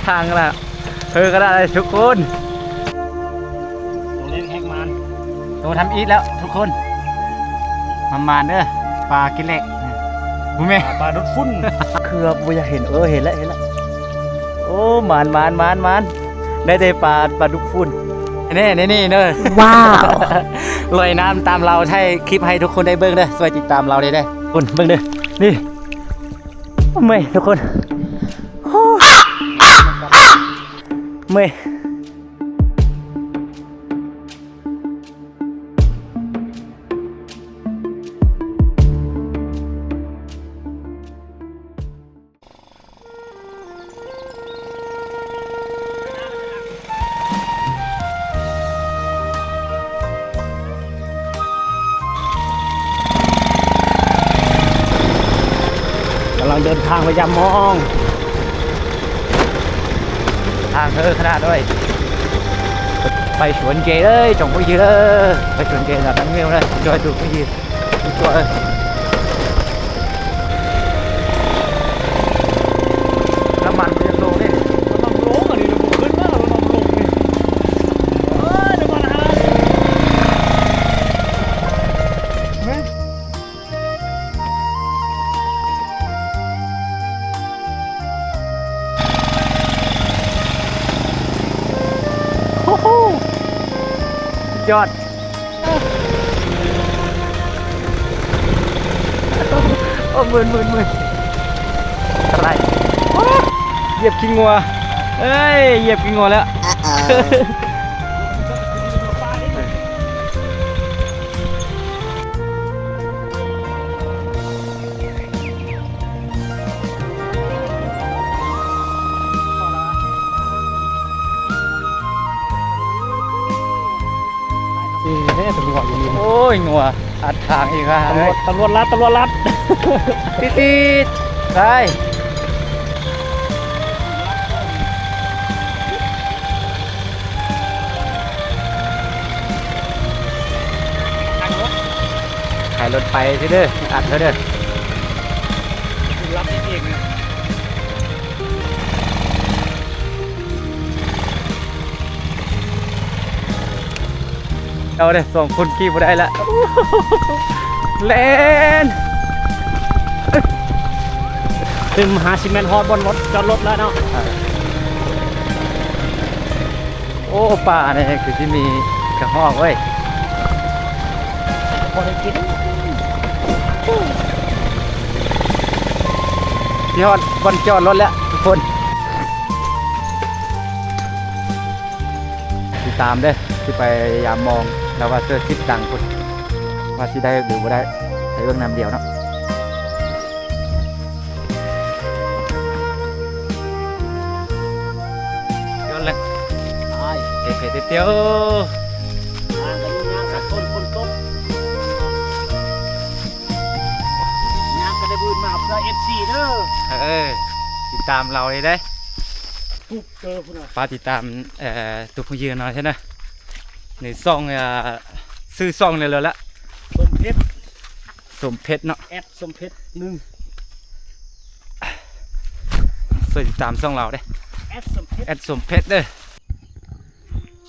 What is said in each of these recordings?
ທາງລະເຮີກະດາດທຸກຄົນ. ໂຕເລັກແຮງມານ ໂຕທຳອິດແລ້ວທຸກຄົນ. ມາມານເດີ ປາກິເລັກ ບໍ່ແມ່ນ ປາ ປາດຸກຝຸ່ນ. ເກືອບບໍ່ຢາກເຫັນ. ເອີ ເຫັນແລ້ວ ເຫັນແລ້ວ. ໂອ້ ມານ ມານ ມານ ມານ. ໄດ້ແຕ່ປາ ປາດຸກຝຸ່ນ. ແນ່ ແນ່ ນີ້ເດີ. ວ້າວ ລອຍນ້ຳຕາມລາວ ຖ່າຍຄລິບໃຫ້ທຸກຄົນໄດ້ເບິ່ງເດີ. ຊ່ວຍຕິດຕາມລາວແດ່ເດີ. ຄົນເບິ່ງເດີ ນີ້. ເມື່ອຍທຸກຄົນ ເມື່ອຍ. ກຳລັງເດີນທາງໄປຢາມມອງ ທາງເຮີຂະໜາດເລີຍ. ໄປສວນເຈເລີຍ ຈອງຜູ້ຍິງເລີຍ ໄປສວນເຈນະ ທັງເມວເລີຍ ຈອຍດູຜູ້ຍິງ. ນ້ຳມັນມັນຍັງລົງເດ້ ມັນຕ້ອງລົງ. ອັນນີ້ລະບໍ່ຂຶ້ນມາ ມັນຕ້ອງລົງນີ້. ເອີຍ ນ້ຳມັນຫາຍ. ໂອ້ໂຫ ສຸດຍອດ. ໂອ້ ມື່ນໆໆ ອັນຕະລາຍ. ໂອ້ ຢຽບຂີ້ງົວ ເອີຍ ຢຽບຂີ້ງົວແລ້ວ. ນີ້ແນ່ ຕຳຫຼວດຢູ່ນີ້. ໂອ້ຍ ງົວອັດທາງອີກ. ຕຳຫຼວດ ຕຳຫຼວດລັດ ຕຳຫຼວດລັດ. ຕິດໆ ໄປ. ໄຖລົດໄປເດີ ອັດເດີ. ເອົາເດີ ສອງຄົນຂີ່ບໍ່ໄດ້ລະ ແລ່ນ. ຕື່ມ ຫ້າສິບແມັດຮອດບ່ອນລົດ ຈອດລົດແລ້ວເນາະ. ໂອ້ ປ່ານີ້ຄືຊິມີກະຮອກເວີຍ ພໍໄດ້ກິນ. ຊິຮອດບ່ອນຈອດລົດແລ້ວທຸກຄົນ. ຕິດຕາມເດີ ຊິໄປຢາມມອງ ລາວວ່າເຊີຊິດດັງພຸ້ນ ວ່າຊິໄດ້ຫຼືບໍ່ໄດ້ ໄປເບິ່ງນຳດຽວເນາະ. ຍ້ອນແຫຼະ ໄປ ເພໆ ຕຽວໆ ຫາກັນຍາກສັກຄົນ ຝົນຕົກ. ຍາມກະໄດ້ບຸນມາເພື່ອເອັຟຊີເດີ. ເອີ ຕິດຕາມລາວເລີຍເດ້ ປຸບເຈີພຸ້ນນະ. ຝາກຕິດຕາມ ເອີ ຕຸກຜູ້ຍິງເນາະ ໃຊ່ນະ ໃນຊ່ອງ ເອີ ຊື່ຊ່ອງແລ້ວລະ ສົມເພັດ ສົມເພັດເນາະ ແອັດສົມເພັດໜຶ່ງ. ຊ່ວຍຕິດຕາມຊ່ອງລາວເດ້ ແອັດສົມເພັດ ແອັດສົມເພັດເດີ.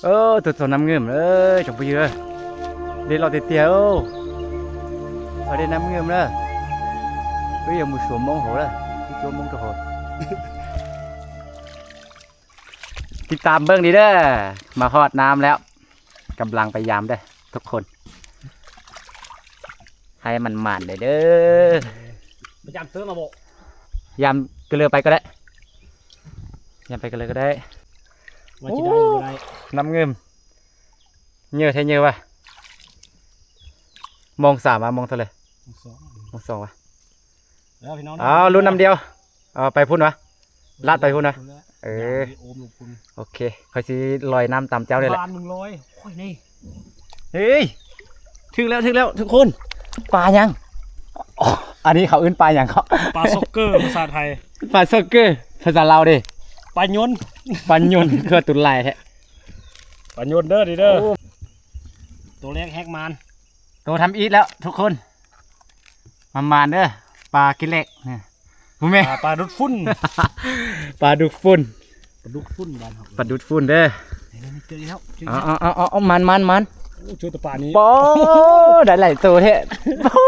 ເອີ ຕົວ ຕົວນ້ຳງື່ມເອີຍ ຈອມຜູ້ຍິງເອີຍ ເລາະເຕຍໆ ເອີ ເອົາເດ້ນ້ຳງື່ມເດີ. ເອີຍ ຍັງບໍ່ຊົ່ວໂມງໂຫລະ ຊົ່ວໂມງກະໂຫ ຕິດຕາມເບິ່ງດີເດີ. ມາຮອດນ້ຳແລ້ວ ກຳລັງໄປຢາມເດີທຸກຄົນ ໃຫ້ມັນໝານເດີ. ມາຢາມເຕີມມາບໍ່ ຢາມກະເລີໄປກໍໄດ້ ຢາມໄປກະເລີກໍໄດ້. ວ່າຊິໄດ້ບໍ່ໄດ້ ນ້ຳງື່ມ ເຍີແທ້ເຍີວ່າ ໂມງສາມວ່າ ໂມງເທົ່າໃດ ໂມງສອງ ໂມງສອງວ່າ. ເອີ ພີ່ນ້ອງ ອ້າວ ລຸ້ນນຳດຽວ ເອົາໄປພຸ້ນວະ ລາດໄປພຸ້ນນະ. ເອີ ໂອເຄ ຂ້ອຍຊິລອຍນ້ຳຕາມເຈົ້ານີ້ແຫຼະ ບານໜຶ່ງຮ້ອຍ. ໂອ້ຍ ນີ້ ເຮີ້ຍ ຖືກແລ້ວ ຖືກແລ້ວທຸກຄົນ. ປາຫຍັງ? ອັນນີ້ເຂົາເອີ້ນປາຫຍັງເກາະ? ປາຊັອກເກີ ພາສາໄທ. ປາຊັອກເກີ ພາສາລາວເດ? ປາຍົນ. ປາຍົນ ຄືວ່າຕຸນຫຼາຍແທ້. ປາຍົນເດີ ນີ້ເດີ. ໂອ້ ໂຕແລກແຮກມານ ໂຕທຳອິດແລ້ວທຸກຄົນ. ມາມານເດີ ປາກິເລັກ ບໍ່ແມ່ນ ປາ ປາດຸກຝຸ່ນ ປາດຸກຝຸ່ນ. ປາດຸກຝຸ່ນບ້ານເຮົາ ປາດຸກຝຸ່ນເດີ. ເອີ ເຈີອີກແລ້ວ ເຈີອີກແລ້ວ. ເອົາໆໆໆ ມັນໆໆ ໂອ້ ເຈີແຕ່ປານີ້ ໂອ້ ໄດ້ຫຼາຍໂຕແທ້. ໂອ້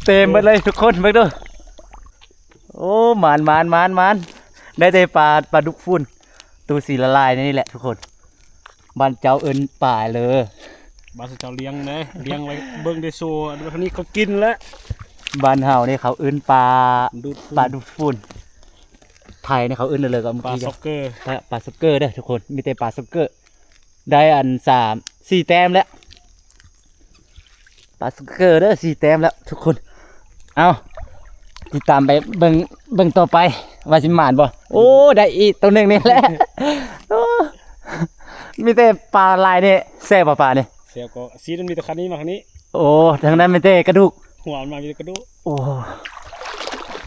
ເຕັມເບິດເລີຍທຸກຄົນ ເບິ່ງດູ. ໂອ້ ມານໆໆໆ ໄດ້ແຕ່ປາ ປາດຸກຝຸ່ນ ໂຕສີລະລາຍນີ້ແຫຼະທຸກຄົນ. ບ້ານເຈົ້າເອີ້ນປາເລີ ບ້ານເຈົ້າລ້ຽງເດ້ ລ້ຽງໄວ້ເບິ່ງໄດ້ໂຊ ອັນນີ້ເຂົາກິນແລ້ວ. ບ້ານເຮົານີ້ເຂົາເອີ້ນປາ ດຸກຝຸ່ນ ປາດຸກຝຸ່ນ. ໄທນີ້ເຂົາເອີ້ນເລີ ກໍ ປາຊັອກເກີ ປາ ປາຊັອກເກີເດີທຸກຄົນ. ມີແຕ່ປາຊັອກເກີ ໄດ້ອັນສາມສີ່ແຕ້ມແລ້ວ ປາຊັອກເກີເດີ ສີ່ແຕ້ມແລ້ວທຸກຄົນ. ເອົາ ຕິດຕາມໄປເບິ່ງ ເບິ່ງຕໍ່ໄປວ່າຊິໝານບໍ່. ໂອ້ ໄດ້ອີກໂຕໜຶ່ງນີ້ແຫຼະ. ໂອ້ ມີແຕ່ປາລາຍນີ້. ແຊບບໍ່ປານີ້? ແຊບ. ກໍຊີ້ນມັນມີແຕ່ຄັນນີ້ມາຄັນນີ້. ໂອ້ ທາງນັ້ນມີແຕ່ກະດູກ ຫົວມັນມາມີແຕ່ກະດູກ. ໂອ້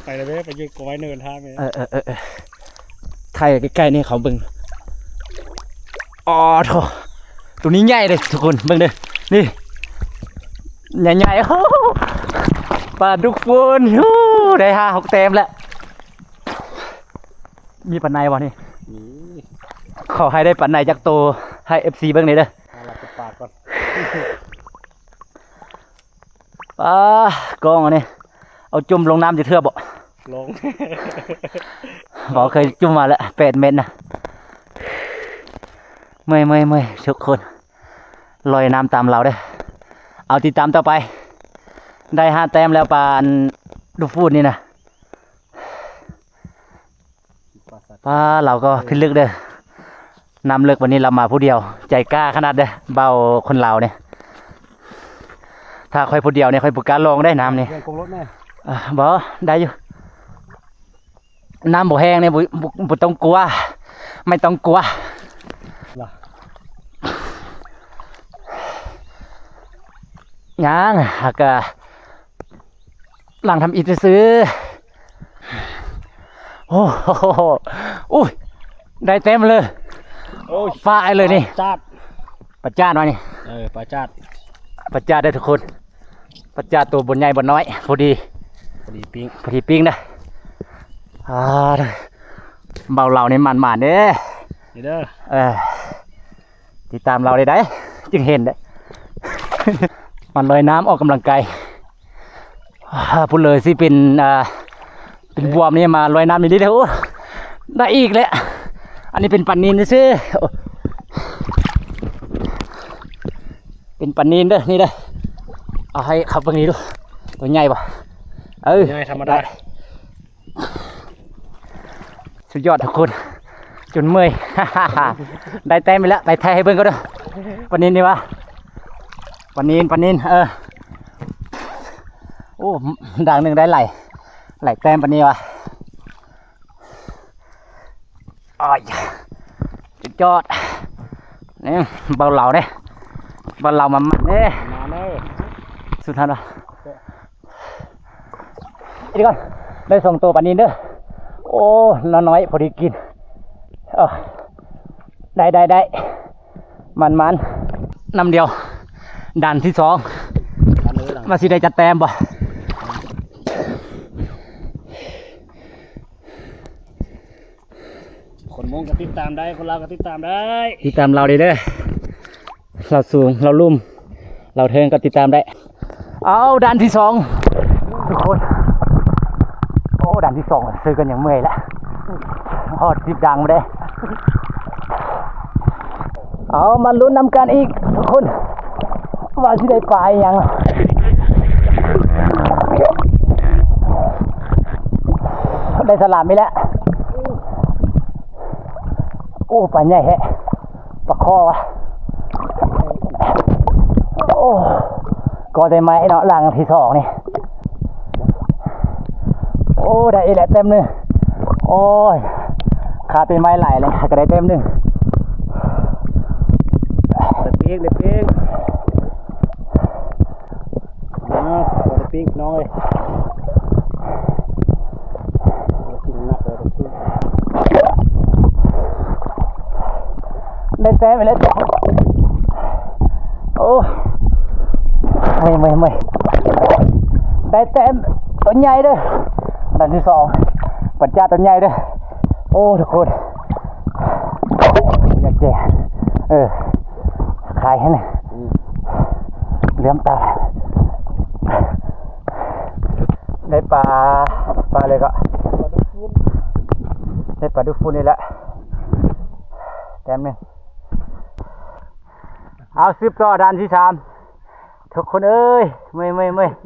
ໄປແລ້ວເວີຍ ໄປຢູ່ກອງໄມ້ເນີນທ່າແມ່. ເອີໆໆ ໄທໃກ້ໆນີ້ເຂົາເບິ່ງ. ອໍ ໂທ້ ໂຕນີ້ໃຫຍ່ເດ້ທຸກຄົນ ເບິ່ງເດີ ນີ້ ໃຫຍ່ໆ. ໂອ້ ປາດຸກຝຸ່ນ. ໂອ້ ໄດ້ຫ້າຫົກແຕ້ມແລ້ວ. ມີປາໄນບໍ່ນີ້? ມີ. ຂໍໃຫ້ໄດ້ປາໄນຈັກໂຕໃຫ້ເອັຟຊີເບິ່ງແດ່ເດີ. ເອົາລະ ປິດປາກກ່ອນ. ປາ ກ້ອງອັນນີ້ ເອົາຈຸ່ມລົງນ້ຳຈັກເທື່ອບໍ່? ລົງ ບໍ່ເຄີຍຈຸ່ມມາແລ້ວ ແປດແມັດນະ. ເມື່ອຍໆໆ ທຸກຄົນ ລອຍນ້ຳຕາມລາວເດີ. ເອົາ ຕິດຕາມຕໍ່ໄປ. ໄດ້ຫ້າແຕ້ມແລ້ວ ປາດຸກຝຸ່ນນີ້ນະ. ປາ ລາວກໍພິລຶກເດີ ນ້ຳເລິກ. ວັນນີ້ລາວມາຜູ້ດຽວ ໃຈກ້າຂະໜາດເດີ ບ່າວຄົນລາວນີ້. ຖ້າຂ້ອຍຜູ້ດຽວນີ້ ຂ້ອຍບໍ່ກ້າລອງເດ້ນ້ຳນີ້. ເລື່ອງກົງລົດແນ່. ເອີ ບໍ່ ໄດ້ຢູ່. ນ້ຳບໍ່ແຮງນີ້ ບໍ່ ບໍ່ ບໍ່ຕ້ອງກົວ ໄມ່ຕ້ອງກົວ. ຍັງ ຫາກະ ຫຼັງທຳອິດຊື່ໆ. ໂອ້ໂຫ ອຸ້ຍ ໄດ້ເຕັມເລີຍ. ໂອ້ຍ ປາໄອ້ເລີຍນີ້ ປາຈາດ ປາຈາດວ່ານີ້. ເອີ ປາຈາດ ປາຈາດເດີທຸກຄົນ. ປາຈາດໂຕບໍ່ໃຫຍ່ບໍ່ນ້ອຍ ພໍດີ ພໍດີປີ້ງ ພໍດີປີ້ງນະ. ອ່າ ເບົາເລົານີ້ໝານໆເດ້ ນີ້ເດີ. ເອີ ຕິດຕາມລາວໄດ້ໃດ ຈຶ່ງເຫັນເດ້ ມັນລອຍນ້ຳອອກກຳລັງກາຍ. ອ່າ ຜູ້ເລີຍຊິເປັນ ອ່າ ເປັນບວມນີ້ມາລອຍນ້ຳຢູ່ນີ້ເດ້. ໂອ້ ໄດ້ອີກແລ້ວ. ອັນນີ້ເປັນປານິນຊື່ໆ ໂອ້ ເປັນປານິນເດີ ນີ້ເດີ. ເອົາໃຫ້ເຂົາເບິ່ງນີ້ດູ ໂຕໃຫຍ່ບໍ່? ເອີ ໃຫຍ່ທຳມະດາ ໄດ້. ສຸດຍອດທຸກຄົນ ຈົນເມື່ອຍ. ໄດ້ແຕ້ມອີກແລ້ວ ໄປຖ່າຍໃຫ້ເບິ່ງກ່ອນເດີ. ປານິນນີ້ຫວາ ປານິນ ປານິນ. ເອີ ໂອ້ ດາງໜຶ່ງໄດ້ຫຼາຍ ຫຼາຍແຕ້ມປານນີ້ຫວາ. ໂອ້ຍ ສຸດຍອດ. ນີ້ ເບົາເລົາເດ້ ເບົາເລົາມາໝັ້ນເດ້ ມາເດີ ສຸດຍອດຫວາ. ອີກກ່ອນ ໄດ້ສອງໂຕປານິນເດີ. ໂອ້ ນ້ອຍໆ ພໍດີກິນ. ເອີ ໄດ້ ໄດ້ ໄດ້ ໝານໆ ນຳດຽວ. ດ່ານທີສອງ ວ່າຊິໄດ້ຈັກແຕ້ມບໍ່. ຄົນມົ້ງກໍຕິດຕາມໄດ້ ຄົນລາວກໍຕິດຕາມໄດ້ ຕິດຕາມລາວໄດ້ເດີ. ລາວສູງ ລາວລຸ່ມ ລາວເທິງກໍຕິດຕາມໄດ້. ເອົາ ດ່ານທີສອງທຸກຄົນ. ໂອ້ ດ່ານທີສອງ ຊື້ກັນຍັງເມື່ອຍລະ ຮອດສິບດັງມາເດ້. ເອົາ ມາລຸ້ນນຳກັນອີກທຸກຄົນ ວ່າຊິໄດ້ປາອີ່ຫຍັງ. ໄດ້ສະຫຼາມອີກແລ້ວ. ໂອ້ ປາໃຫຍ່ແທ້ ປາຄໍຫວາ. ໂອ້ ກໍໄດ້ໄມ້ເນາະ ຫຼັງທີສອງນີ້. ໂອ້ ໄດ້ອີກແລ້ວແຕ້ມໜຶ່ງ. ໂອ້ຍ ຄາແຕ່ໄມ້ຫຼາຍເລີຍ ກໍໄດ້ແຕ້ມໜຶ່ງ. ໄດ້ປີກ ໄດ້ປີກ. ອ້າວ ບໍ່ໄດ້ປີ້ງພີ່ນ້ອງເອີຍ. ໄດ້ແຕ້ມອີກແລ້ວ. ໂອ້ ເມື່ອຍໆໆ. ໄດ້ແຕ້ມຕົວໃຫຍ່ເດີ ດ່ານທີສອງ ປັດຈາຕົວໃຫຍ່ເດີ. ໂອ້ ທຸກຄົນ ເອີ ຂາຍຫັ້ນນະ ອືມ ເຫຼືອມຕາ ໄດ້ປາ ປາເລີຍກໍ ໄດ້ປາດຸກຝຸ່ນນີ້ແຫຼະ ແຕ້ມໜຶ່ງ. ເອົາ ສືບຕໍ່ດ່ານທີສາມ ທຸກຄົນເອີຍ ເມື່ອຍໆ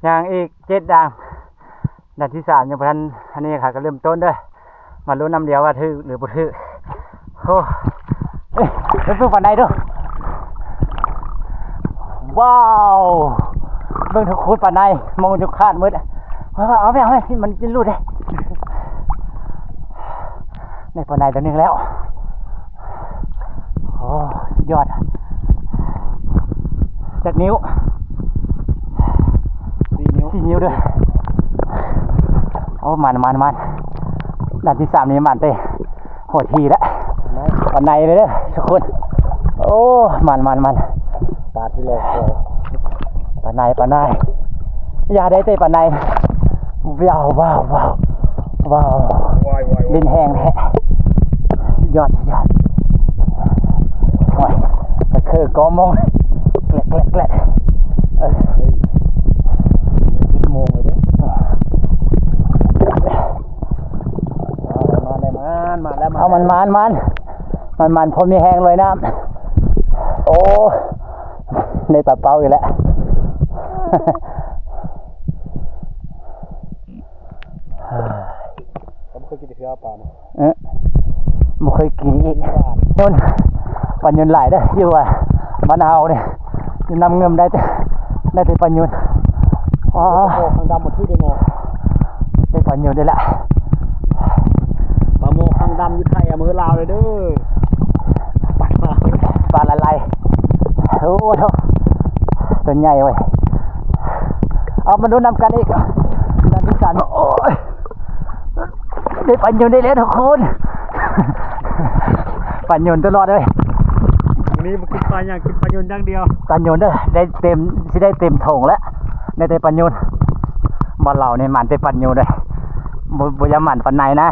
ໆ ຍ່າງອີກເຈັດດ່ານ ດ່ານທີສາມຍັງບໍ່ທັນ ອັນນີ້ຂ້າກໍເລີ່ມຕົ້ນເດີ້ ມາລຸ້ນນຳດຽວວ່າຖືກຫຼືບໍ່ຖືກ. ໂອ້ ເບິ່ງປາໄນເດີ້ ວ້າວ ເບິ່ງທຸກຄົນ ປາໄນ ມອງຈົນຂາດໝົດ ເອົາໄປ ເອົາໄປ ມັນຈະຫຼຸດເດ້. ໄດ້ປາໄນຕົວໜຶ່ງແລ້ວ ໂອ້ ສຸດຍອດ ຈັກນິ້ວ ສີ່ນິ້ວ ສີ່ນິ້ວເດີ້. ໂອ້ ມັນໆໆ ດ່ານທີສາມນີ້ມັນເດ້ ຫົວຖີ່ແລ້ວ ປາໄນເລີຍເດີ້ທຸກຄົນ. ໂອ້ ມັນໆໆ ປາທີ່ລໍຄອຍ ປາໄນ ປາໄນ ຢ່າໄດ້ແຕ່ປາໄນ ວ້າວ ວ້າວ ວ້າວ ວ້າວ ວາຍ ວາຍ ວາຍ ຫຼິ້ນແຮງແທ້ ສຸດຍອດ ສຸດຍອດ. ໂອ້ຍ ກະຄືກໍມອງ ແກລກໆໆ ເອີ ເຮີ້ຍ ເຈັດໂມງແລ້ວເດ້. ມາແລ້ວ ມາ ມາແລ້ວ ມາ ເອົາ ມາ ມາ ມາ ມາ ພໍມີແຮງລອຍນ້ຳ. ໂອ້ ໄດ້ປາເປົ້າອີກແລ້ວ. ເອີ ບໍ່ເຄີຍກິນເທື່ອປານີ້ ເອີ ບໍ່ເຄີຍກິນອີກ. ຍົນ ປາຍົນຫຼາຍເດີ້ ຢູ່ວ່າບ້ານເຮົານີ້ ຢູ່ນ້ຳເງິມໄດ້ແຕ່ ໄດ້ແຕ່ປາຍົນ. ອໍ ປາໂມຄັງດຳບໍ່ຖືກເດ້ເນາະ ໄດ້ປາໂຍນໄດ້ລະ ປາໂມຄັງດຳຢູ່ໄທອາເມີລາວເລີຍເດີ ປາລະໄລ ໂອ້ໂຫ ຕົວໃຫຍ່ເວີຍ. ເອົາມາລຸ້ນນຳກັນອີກ ດ່ານທີສາມ ໂອ້ຍ ໄດ້ປາໂຍນໄດ້ແລ້ວທຸກຄົນ ປາໂຍນຕະຫຼອດເລີຍ. ມື້ນີ້ບໍ່ກິນປາຫຍັງ ກິນປາໂຍນຢ່າງດຽວ ປາໂຍນເດີ ໄດ້ເຕັມ ຊິໄດ້ເຕັມຖົງແລ້ວ ໄດ້ແຕ່ປາໂຍນ. ບ້ານລາວນີ້ມັນແຕ່ປາໂຍນເດີ ບໍ່ ບໍ່ຢາກມັນປານໃດນະ.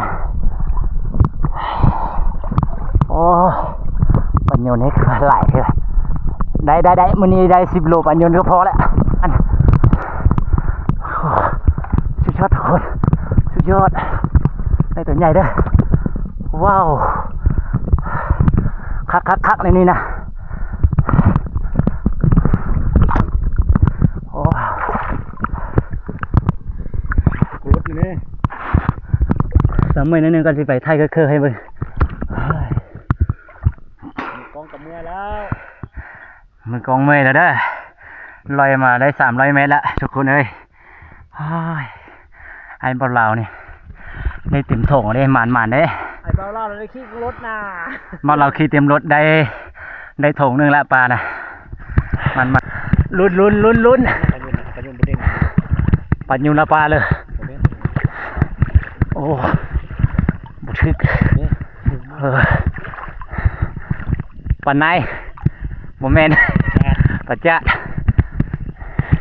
ໂອ້ ປາໂຍນນີ້ຄືຫຼາຍເທື່ອ ໄດ້ ໄດ້ ໄດ້ ມື້ນີ້ໄດ້ສິບໂລປາໂຍນກໍພໍແລ້ວ. ອັນ ສຸດຍອດທຸກຄົນ ສຸດຍອດ ໄດ້ຕົວໃຫຍ່ເດີ. ວ້າວ ຄັກໆໆ ໃນນີ້ນະ. ໂອ້ ຫຼຸດນີ້ ສາມມື້ໜຶ່ງກໍຊິໄປຖ່າຍເຄີໆໃຫ້ເບິ່ງ. ມືກ້ອງກໍເມື່ອຍແລ້ວ ມືກ້ອງເມື່ອຍແລ້ວເດີ ລອຍມາໄດ້ສາມຮ້ອຍແມັດລະທຸກຄົນເອີຍ. ໂອ້ຍ ໄອ້ບ່າວລາວນີ້ໄດ້ເຕັມຖົງເດ້ ໝານໆເດ້ ໄອ້ບ່າວລາວໄດ້ຂີ່ລົດນະ ບ່າວລາວຂີ່ເຕັມລົດໄດ້ ໄດ້ຖົງໜຶ່ງລະປານະ ມັນ ມັນ ລຸ້ນ ລຸ້ນ ລຸ້ນ ລຸ້ນ ປາໂຍນລະປາເລີຍ. ໂອ້ ບໍ່ຖືກ ເອີ ປາໄນ ບໍ່ແມ່ນ ປາຈາດ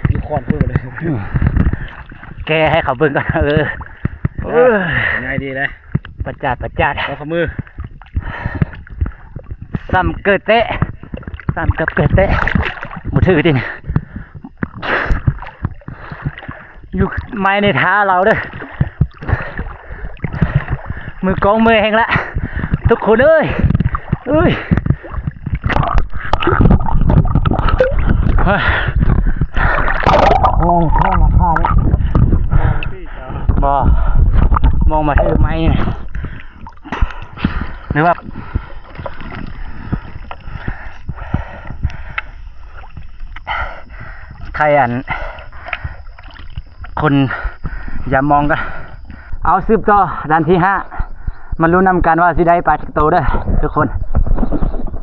ມີຄອນເພິ່ນເລີຍ ແກະໃຫ້ເຂົາເບິ່ງກ່ອນ. ເອີ ເອີ ງ່າຍດີເດ້ ປາຈາດ ປາຈາດ ເອົາຂະມື ຊ້ຳເກີດເຕະ ຊ້ຳເກີດເຕະ ບໍ່ຖືກຕິ ຢູ່ໄມ້ໃນທ່າລາວເດີ ມືກ້ອງເມື່ອຍແຮງລະ ທຸກຄົນເອີຍ ເອີຍ ໂອ້ຍ ໂອ້ຍ ລາຄານີ້ ບໍ່ ມອງມາຖືໄມ້ນີ້ ຫຼືວ່າ ໄທອັນ ຄົນຢາມມອງກະ ເອົາ ສືບຕໍ່ດ່ານທີຫ້າ ມາລຸ້ນນຳກັນວ່າຊິໄດ້ປາຈັກໂຕເດີທຸກຄົນ.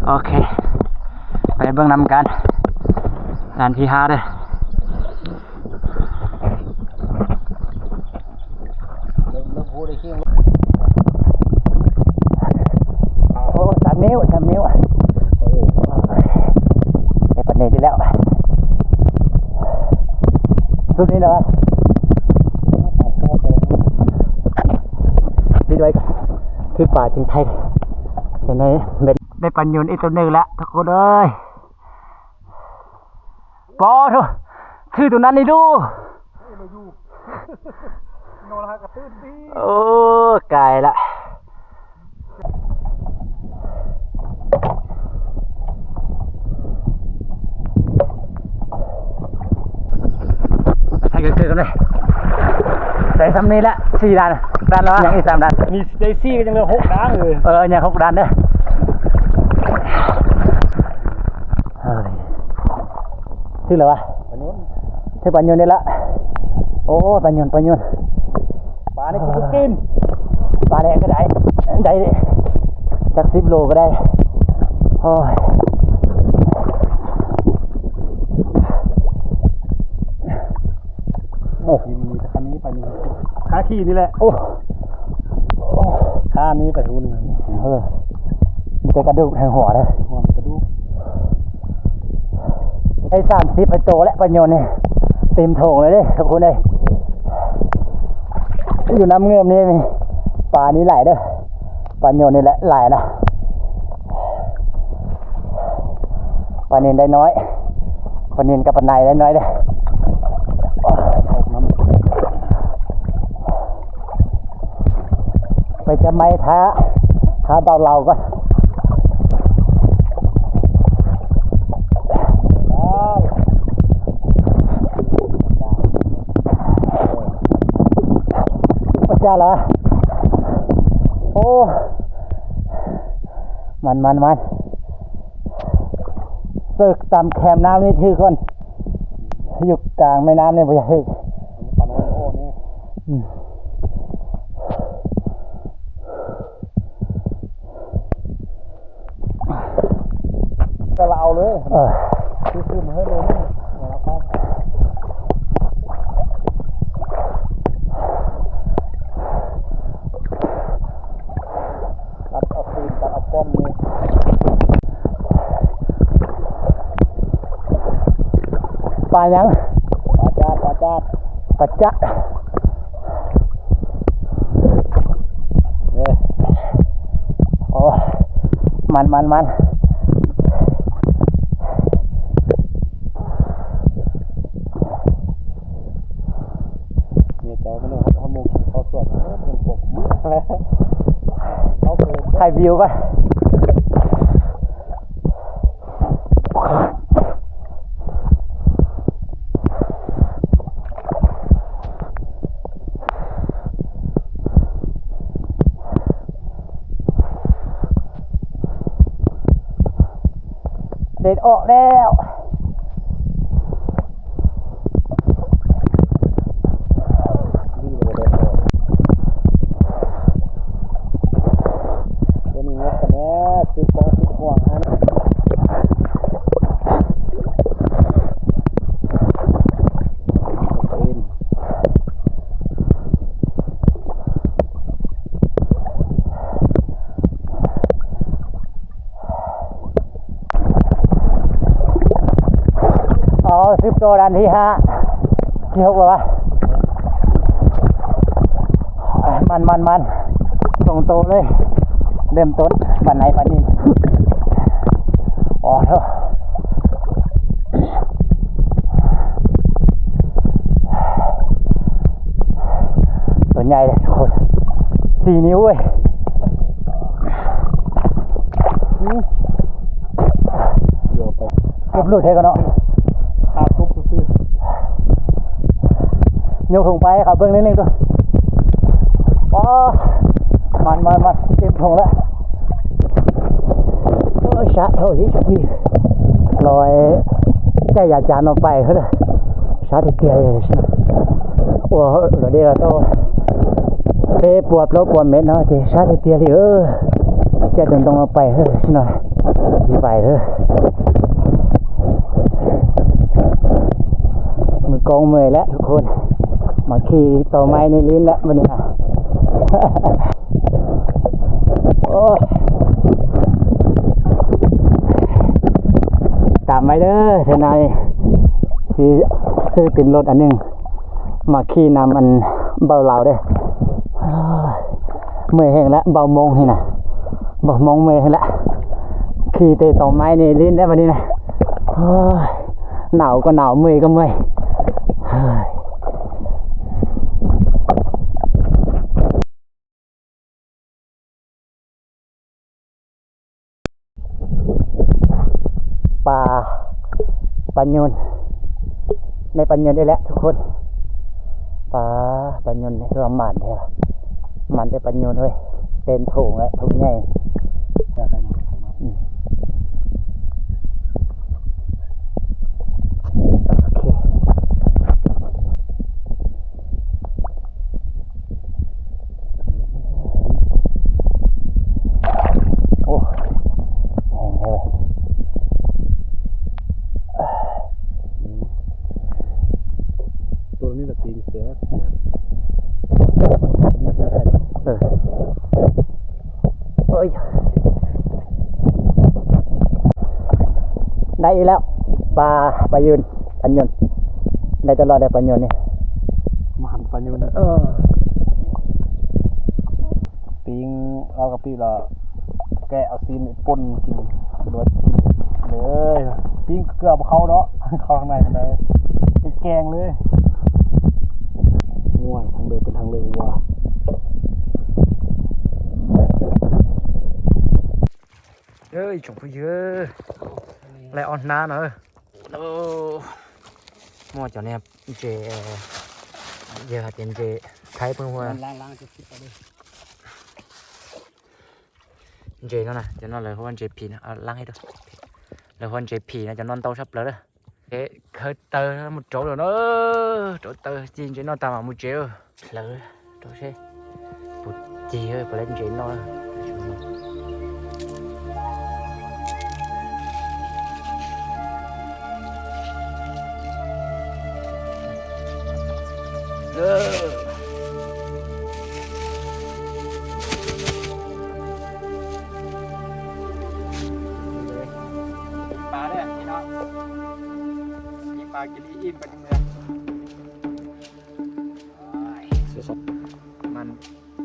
ໂອເຄ ໄປເບິ່ງນຳກັນດ່ານທີຫ້າເດີ. ໂອ້ ສາມນິ້ວ ສາມນິ້ວ ໂອ້ ໄດ້ປານິນອີກແລ້ວ ສຸດນີ້ເນາະ ປິດໄວ້ກ່ອນ ຄືປາຈຶ່ງໄທ. ເຫັນໄດ້ ໄດ້ປາຍົນອີກຕົວໜຶ່ງລະທຸກຄົນເອີຍ. ປາໂທ້ ຖືຕົວນັ້ນນີ້ດູ ນອນຫາກະຕື່ນດີ. ໂອ້ ກາຍລະ ໃຫ້ເກີດໆກັນເລີຍ ໄດ້ສ່ຳນີ້ແຫຼະ ສີ່ດ່ານ ດ່ານລະວະ ຍັງອີກສາມດ່ານ ມີໄດ້ສີ່ກໍຍັງເຫຼືອຫົກດ່ານເອີຍ. ເອີ ຍັງຫົກດ່ານເດີ. ເອີ ຖືກແລ້ວວະ ປາຍົນ ຖືກປາຍົນນີ້ລະ. ໂອ້ ປາຍົນ ປາຍົນ ປານີ້ກໍກິນ ປາແດງກໍໄດ້ ໄດ້ຈັກສິບໂລກໍໄດ້. ໂອ້ຍ ໂອ້ ມັນມີແຕ່ຄັນນີ້ໄປນີ້ ຄາຂີ່ນີ້ແຫຼະ. ໂອ້ ຄານີ້ໄປພຸ້ນ. ເອີ ມີແຕ່ກະດູກແທງຫົວເດ້ ຫົວກະດູກ. ໄດ້ສາມສິບໂຕແລ້ວ ປາຍົນນີ້ ເຕັມຖົງເລີຍເດ້ທຸກຄົນເອີຍ. ຢູ່ນ້ຳເງື່ອມນີ້ ປານີ້ຫຼາຍເດີ ປາຍົນນີ້ແຫຼະຫຼາຍນະ. ປານິນໄດ້ນ້ອຍ ປານິນກັບປາໄນໄດ້ນ້ອຍເດ້. ໄປຈັບໄມ້ຖ້າ ຖ້າເບົາເລົາກ່ອນ. ປະຈາລະ ໂອ້ ມັນ ມັນ ມັນ ເສີກຕາມແຄມນ້ຳນີ້ຖືກກ່ອນ ຢູ່ກາງແມ່ນ້ຳນີ້ບໍ່ຢາກຖືກ. ອືມ ກໍລະເອົາເລີຍ ເອີ ຄືໆ ມາເຮີ້ຍລົງ ຕັດເອົາຕີນ ຕັດເອົາປ້ອມນີ້. ປາຫຍັງ? ປາຈາດ ປາຈາດ ປາຈາດ. ເອີ ໂອ້ ມັນ ມັນ ມັນ. ເມຍເຈົ້າມັນເອົາໝູ່ກິນເຂົ້າສວນ ເອີ ເພິ່ນປົກມາແລ້ວ ເອົາເພິ່ນ ຖ່າຍວິວກ່ອນ. ເດັດອອກແລ້ວ. ເອົາ ສືບຕໍ່ດ່ານທີຫ້າ ທີຫົກແລ້ວວະ. ມັນ ມັນ ມັນ ຕົງໂຕເລີຍ ເລີ່ມຕົ້ນ ບັນໄດບັນນີ້. ໂອ້ໂຫ ຕົວໃຫຍ່ເດ້ທຸກຄົນ ສີ່ນິ້ວເວີຍ. ອືມ ເກືອບຫຼຸດແທ້ກໍເນາະ ຂາຕົກຊື່ໆ. ຍົກຖົງໄປໃຫ້ເຂົາເບິ່ງໜ້ອຍໜຶ່ງດູ. ອໍ ມັນ ມັນ ມັນ ເຕັມຖົງແລ້ວ. ໂອ້ຍ ສາທຸ ເຮີ້ຍ ລອຍ ໃຈຢາກຈານອອກໄປເຮີ້ຍ ສາທຸເຕີຍເລີຍ. ໂອ້ ລະເດລະໂຕ ເປປວດໂລປວດເມັດເນາະ ເຈ ສາທຸເຕີຍເລີຍ. ເອີ ເຈ ຕ້ອງ ຕ້ອງອອກໄປເຮີ້ຍ ຊິໜ້ອຍ ຊິໄປເຮີ້ຍ. ມືກອງເມື່ອຍແລ້ວທຸກຄົນ ມາຂີ່ຕໍ່ໄມ້ໃນລີ້ນແລ້ວບັດນີ້ນະ. ໂອ້ຍ ຕາມໄວ້ເດີ ເທື່ອໜ້າຊິຊື້ຕີນລົດອັນໜຶ່ງ ມາຂີ່ນຳອັນເບົາລາວເດີ. ເມື່ອຍແຮງແລ້ວ ເບົາມົ້ງນີ້ນະ. ບໍ່ ມອງເມື່ອຍຫັ້ນລະ ຂີ່ແຕ່ຕໍໄມ້ນີ້ ຫຼິ້ນແລ້ວບັດນີ້ນະ. ໂອ້ຍ ໜາວກໍໜາວ ເມື່ອຍກໍເມື່ອຍ. ປາ ປາຍູນ ໄດ້ປາຍູນອີກແລ້ວທຸກຄົນ. ປາ ປາຍູນນີ້ຄືວ່າໝານແທ້ ໝານແຕ່ປາຍູນເວີຍ. ເຕັມຖົງແລ້ວ ຖົງໃຫຍ່. ອືມ ໂອເຄ. ໂອ້ ແຮງແທ້ເວີຍ. ອືມ ໂຕນີ້ລະປີ້ງແຊບ ແຊບ. ເອີ ໂອ້ຍ ໄດ້ອີກແລ້ວ ປາ ປາຍູນ ປາຍູນ ໄດ້ຕະຫຼອດເດ້ປາຍູນນີ້. ມານປາຍູນ ເອີ ປີ້ງເອົາກະປິລະ ແກະເອົາຊີ້ນປົນກິນ ໂດຍກິນເລີຍ. ປີ້ງເກືອບໍ່ເຂົ້າເນາະ ເຂົ້າທາງໃນປານໃດ ເຮັດແກງເລີຍ. ໂອ້ຍ ທາງເດີນເປັນທາງເລີກວ່າ ເອີຍ ຈົ່ງຜູ້ເຢີ ໄລ່ອອນໜ້າເນາະ. ໂອ້ ໝໍ້ເຈົ້າແນບເຈ ເຢຍເປັນເຈ ໄທເພິ່ນຫົວ ລ້າງໆ ເຈເນາະນະ ເຈົ້ານອນເລີຍ ເພາະວ່າເຈຜີນະ. ເອົາລ້າງໃຫ້ດູ ເລີຍ ເພາະວ່າເຈຜີນະ ເຈົ້ານອນເຕົາຊັບເລີຍ. ເອ ເຄີເຕີໝົດໂຈເລີຍເນາະ ໂຈເຕີຈີນເຈນອນຕາມໝູເຈ. ເລີຍ ໂຕເຊ ປຸດຈີເອີຍ ປະເລັນເຈນອນ. ເອີ ປາເດີພີ່ນ້ອງ ມີປາກິນອີ່ມໆ ໄປເມືອງ. ມັນ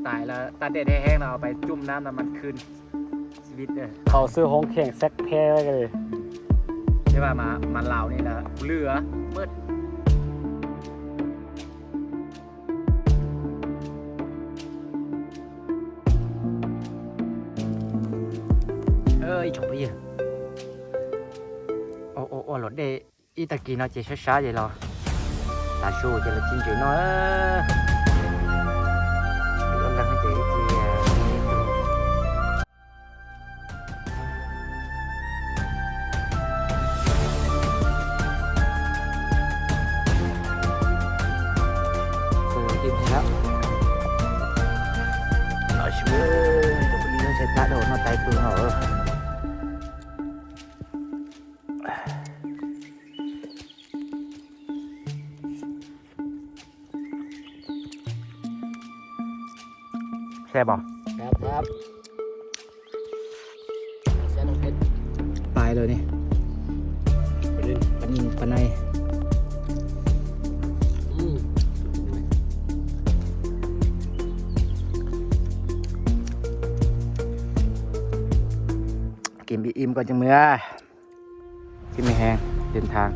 ຕາຍແລ້ວ ຕາກແດດແຫ້ງໆ ແລ້ວເອົາໄປຈຸ່ມນ້ຳ ແລ້ວມັນຄືນຊີວິດເດີ. ເຂົາຊື້ຂອງແຂງແຊັກແພ້ໄວ້ກັນເລີຍ ແຕ່ວ່າມາ ມາລາວນີ້ລະເຫຼືອເບິດ. ເອີຍ ຈົບໄປເອີຍ ໂອ້ ໂອ້ ໂອ້ ລົດເດ້. ອີຕາກີເນາະ ເຈຊ້າໆ ເຈລໍ ຕາຊູເຈລະຈິນເຈເນາະ ເອີ ລົດຫຼັງໃຫ້ເຈອີກທີ. ເອີ ກິນໃຫ້ແລ້ວ ຕາຊູເອີຍ ຕົວນີ້ໃສ່ຕາໂດດເນາະ ໄຕປືເນາະ ເອີ. ແຊບບໍ່? ແຊບ ແຊບ ແຊບນ້ຳເຜັດ ປາຍເລີຍນີ້ ປານິນ ປານິນ ປາໄນ ອືມ ກິນອີ່ມໆ ກ່ອນຈຶ່ງເມືອ. ກິນໃຫ້ແຮງ ເດີນທາງ